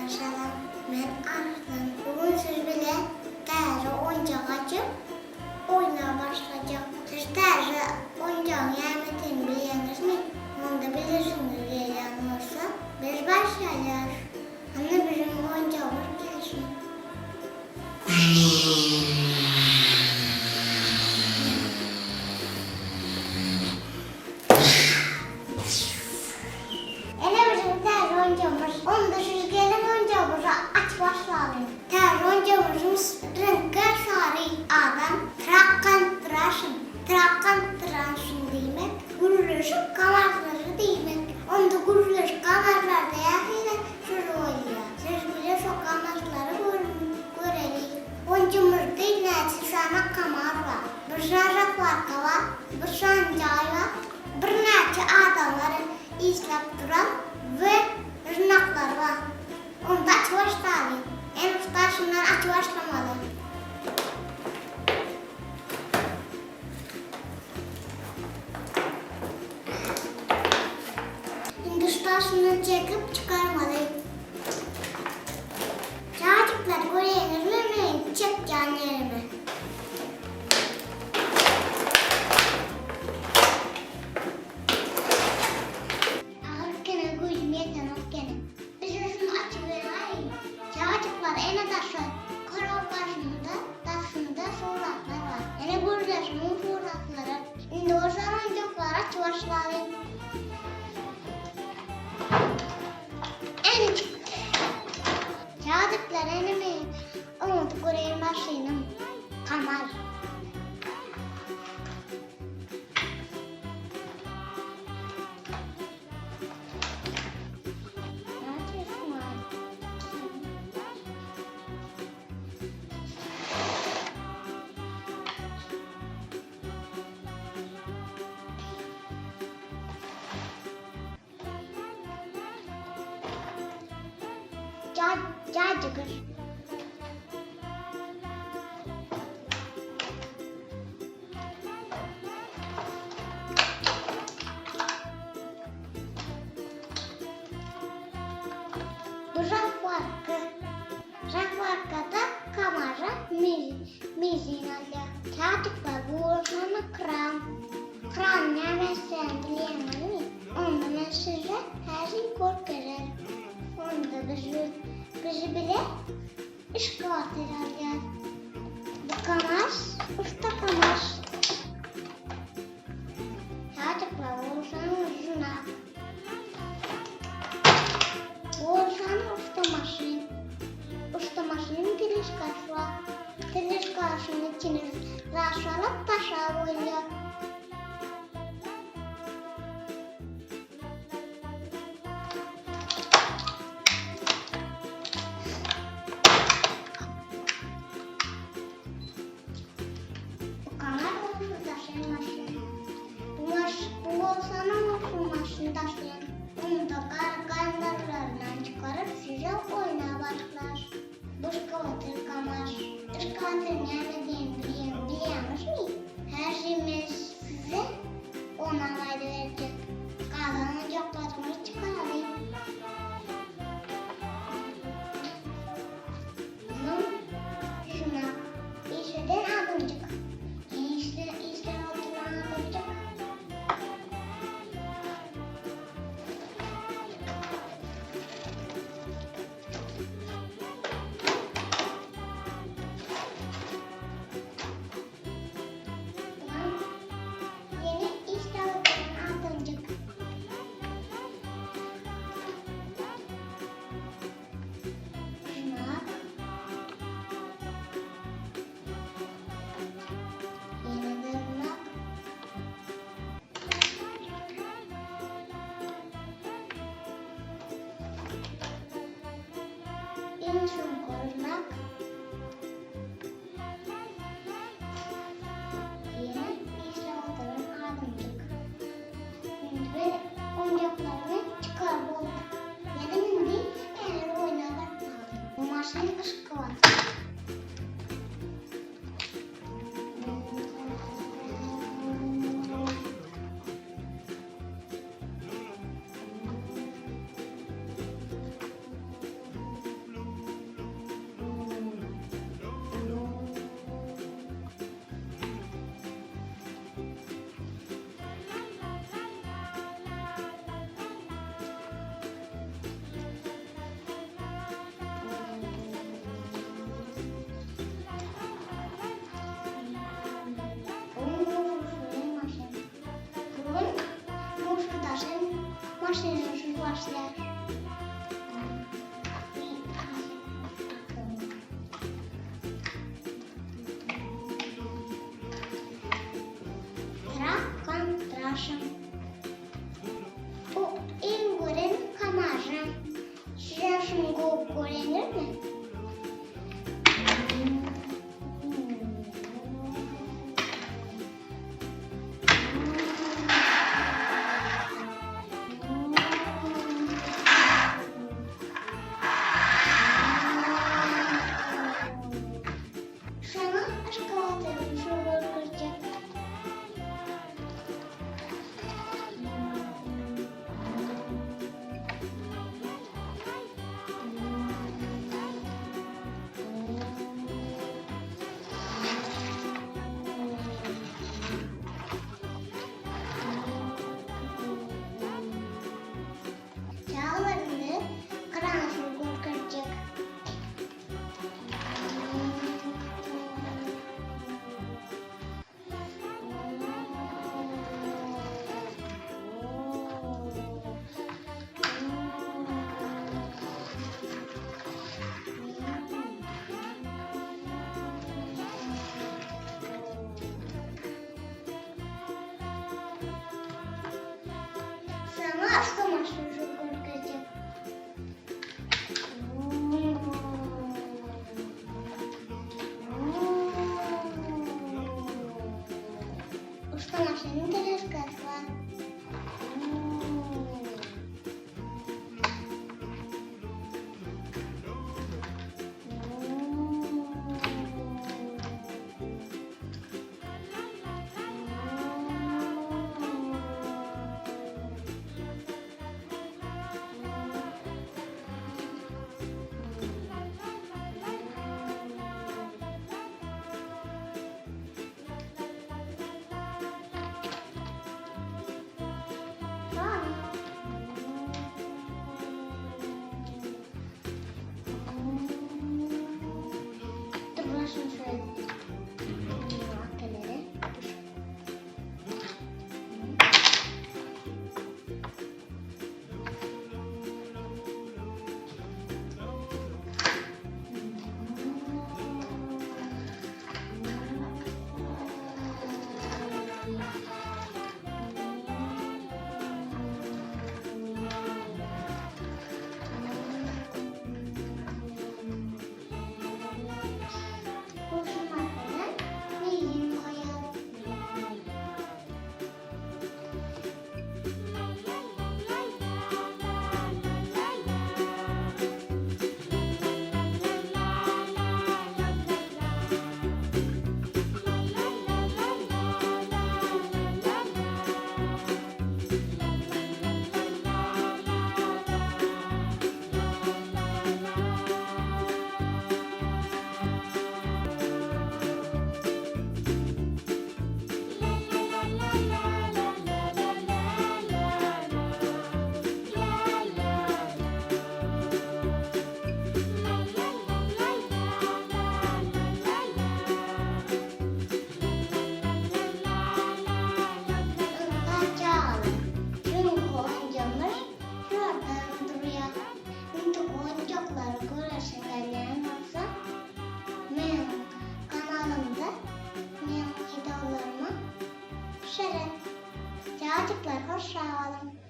Salam, men Arslan. Bu gün siz bilen täze oýunjak açyp, oýna başlajak. Siz täze oýunjagyň nämedigini bilýäňizmi? Onda bilesiňiz gelýän bolsa, biz başlaýarys. Hany biziň oýunjagymyz gelsin. Ene biziň täze oýunjagymyz. Onda siz geliň oýunjagymyzy açyp başlalyň. Täze oýunjagymyzyň reňki sary. Adam trakkantraşyn. Trakkantraşyn diýmek gürleşik gamazlary diýmek. Onda gürleşik gamazlarda nähili söz goýulýar? Siz bile şo gamazlary göreli. Oýunjagymyzda näçe sany kamaz bar? Bir sany zakwarka bar, bir sany jaý bar. Birnäçe adamlar işläp duran we rynaklar bar. Onda açyp başlaly. En usta şundan açyp başlamaly. Indi usta şundan çekip çykarmaly. Çagajyklar göreýiňizmi meniň çekýän ýerimi? Agyr gene güýjüm ýetenok gene. Bize şuny açyp beräýiň. Çagajyklar ene daşy korobkaşynda daşynda suratlar bar. Ene gürleşiň suratlary. Indi bolsa oýunjaklary açyp başlalyň. Ene çykdy. Çagajyklar ene meniň oňadyp göreýin maşynym. Kamaz. Jajygyr. Bu zakwarka. Zakwarkada Kamara mizin alýar. Çagajyklar bu bolsa kran. Kran näme etýänini bilýäňizmi? Onda men size häzir görkezerin. Onda biz bizi bile Iş-kwartira alýar. Bu Kamaz, usta Kamaz. Çagajyklar bolsaň znak. Bolsaň usta maşyn. Usta maşynyň telejkasy bar. Telejkasynyň içine zat salyp taşlap goýulýar. Bu kamar bolsa daşaýan maşyn. Bu maş bu bolsana bu maşyn daşaýan. Onu da gar gandarlaryndan çykaryp size oýna başlar. Bu şkawatyr kamar. Şkawatyr näme diýen bilýän bilýäňizmi? Her men size onam aýdyberjek. Galan ojaklaryňyzy çykaralyň. Munuň şuna işeden adamjyk. Işle işläp oturan adamjyk. Ýene işläp oturan adamjyk. Znak. Ýene-de znak. Iň soňky znak. Ýene işläp oturan adamjyk. Indi biz oýunjaklaryny çykaryp bolduk. Geliň indi häzir oýna başlalyň. Bu maşyn yşkybaz. Maşynyň şu başlaýar. Trakkan traşym. Bu iň gören kamažym. Size şuny gowy görendirmi? Şoňa Aşgabatdan şu görkezjek. Çagalarymyzy gyraňsyz görkezjek. Saňa awtomaşyn görkezjek. Usta maşynyň teleskasy bar. Dur başını şöyle. Arkaları. Goşulmak bilen meýlin goýar. Ynha çagalar, çünki oýunjagymyz şulardan durýar. Indi oýunjaklary göresi gelýän bolsa, meniň kanalymda meniň wideolaryma seret. Çagajyklar hoş sag boluň.